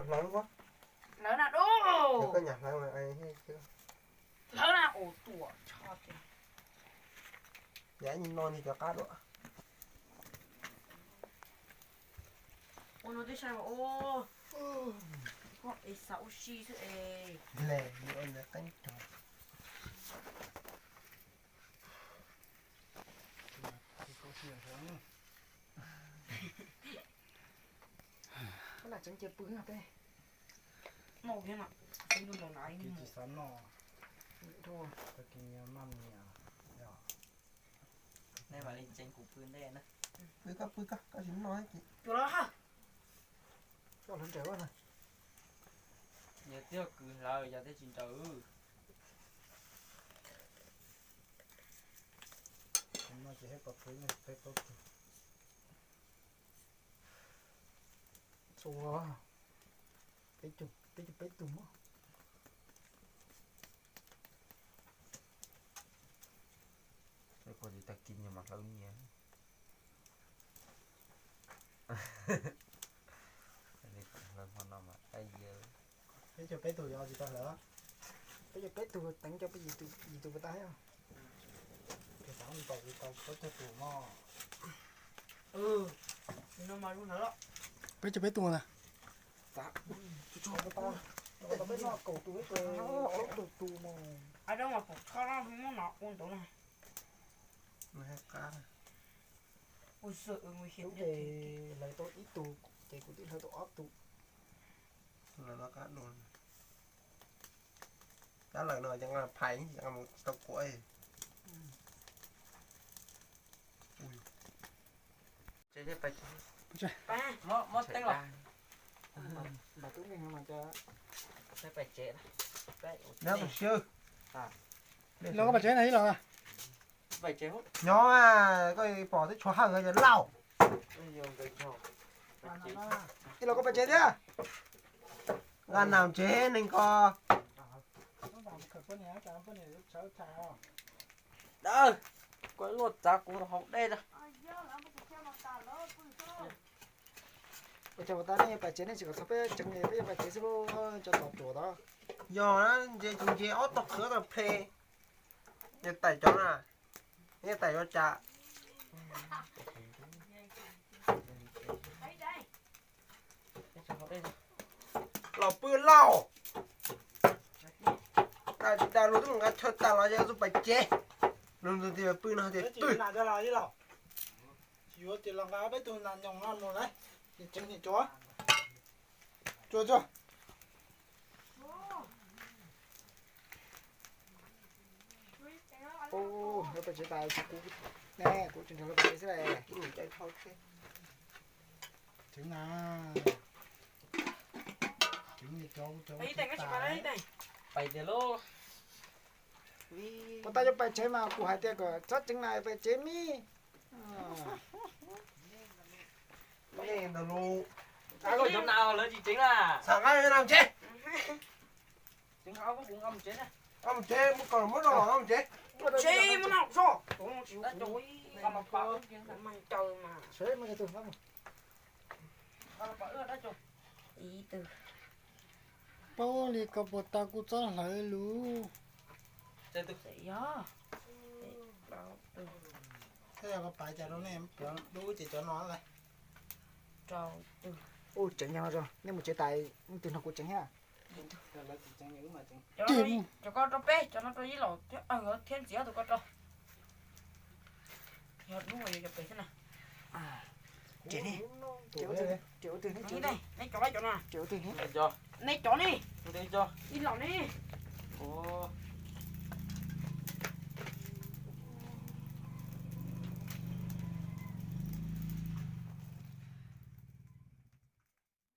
Hlawv, hlawv na, koj nyam hlawv mas. Hlawv na, ua tuam tshaj tiag. Yam ib no ni cov qab dua. Ua no twb sai mas ua. Koj es xav ua si xwb es. Le, ua ntawd qeeb rog. Koj lam tseev cia pw no peb. Noj thiab na, tseev ntuj ntaus nab. Tsis xav noj. Tag kis nyias maj nyias. Nej mam li tseev kuv pw ntej na. Pw koj, pw koj, koj tsis noj ces. Cua los ha. Koj hlawv nraim na. Yog twb yog kws hlawv, yog twb tsis nraim. No ces peb pab pw, peb pab pw. Txua, peb caug peb tug mog. Peb pom tsis tag kis nyias mam hlawv nyias. Hlawv hmo no mas, peb caug peb tug yog tsis tau hlawv. Peb caug peb tug teev cov peb yim tus, yim tus puas tau thiab? Ces xav ntaus tau peb caug tus mog. Peb caug peb tug na. Peb noj kaum tus, peb caug tus mog. Ai, pom tshaj muab no ua ntawd na. Ua xwb, ces hlawv tau ib tug, ces kuv twb hlawv tau ob tug. Lawv no qab dua. Tab lawm no ces nqa phais nqa mus tau kuav. Muab teeb los. Los koj pais tsev na ib los. Nyob koj pom twb tshuav hawj yog lauj. Ib los koj pais tsev thiab. Nqa nas tsev neeg ko. Dawb, koj luaj txav kuv haus dej na. Ua cas ua tas nej pais tsev nej tsis kom txog peb tsev, peb yuav pais tsev xwb lauj, cov tom ruam tod. Yog ntse tsis ntse ob tog qhwv tau phe. Yog tais cov na, yog tais cov cas. Los pw lauj. Dag lug twb mus nqa chaw tas los yog tus pais tsev. Lug tus tias pw no tias pw. Tsis yuav ces los nqa peb tug nas nyoos no mus lauj. Tseev tseev cua. Cua cua. Lawv pais tsev tas ces kuv, ne kuv tseem nrog lawv pais tsev xwb lauj. Tseev na. Tseev cov, cov. Pais tiag lauj. Puas tas yuav pais tsev mas kuv hais tias kom txhob tseev na, pais tsev mi. Ntawd lus. Cov nas lawv tsis tseev na. Txham nqa nas tsev. Tseev nqa, kuv nqa mus tsev na. Nqa mus tsev, muab kom muab rau los nqa mus tsev. Tsev muab nqa so. Paub li ko puas tas kuv txhob hlawv lus. Yog, yog koj pais cas rau nej cov dub ces cov no lawm. Ub, tseev yog nej mus tsev tas, tus no kuv tseev thiab. Cov ko rau peb, cov no rau ib los thiab ntxiv ob tug ko rau. Yog dub mas yuav cov pem xwb na. Tsev ne, tsev ua twg ne, tsev ua twg ne, nej cov, nej cov no, tsev ua twg ne, nej cov ne, ib los ne.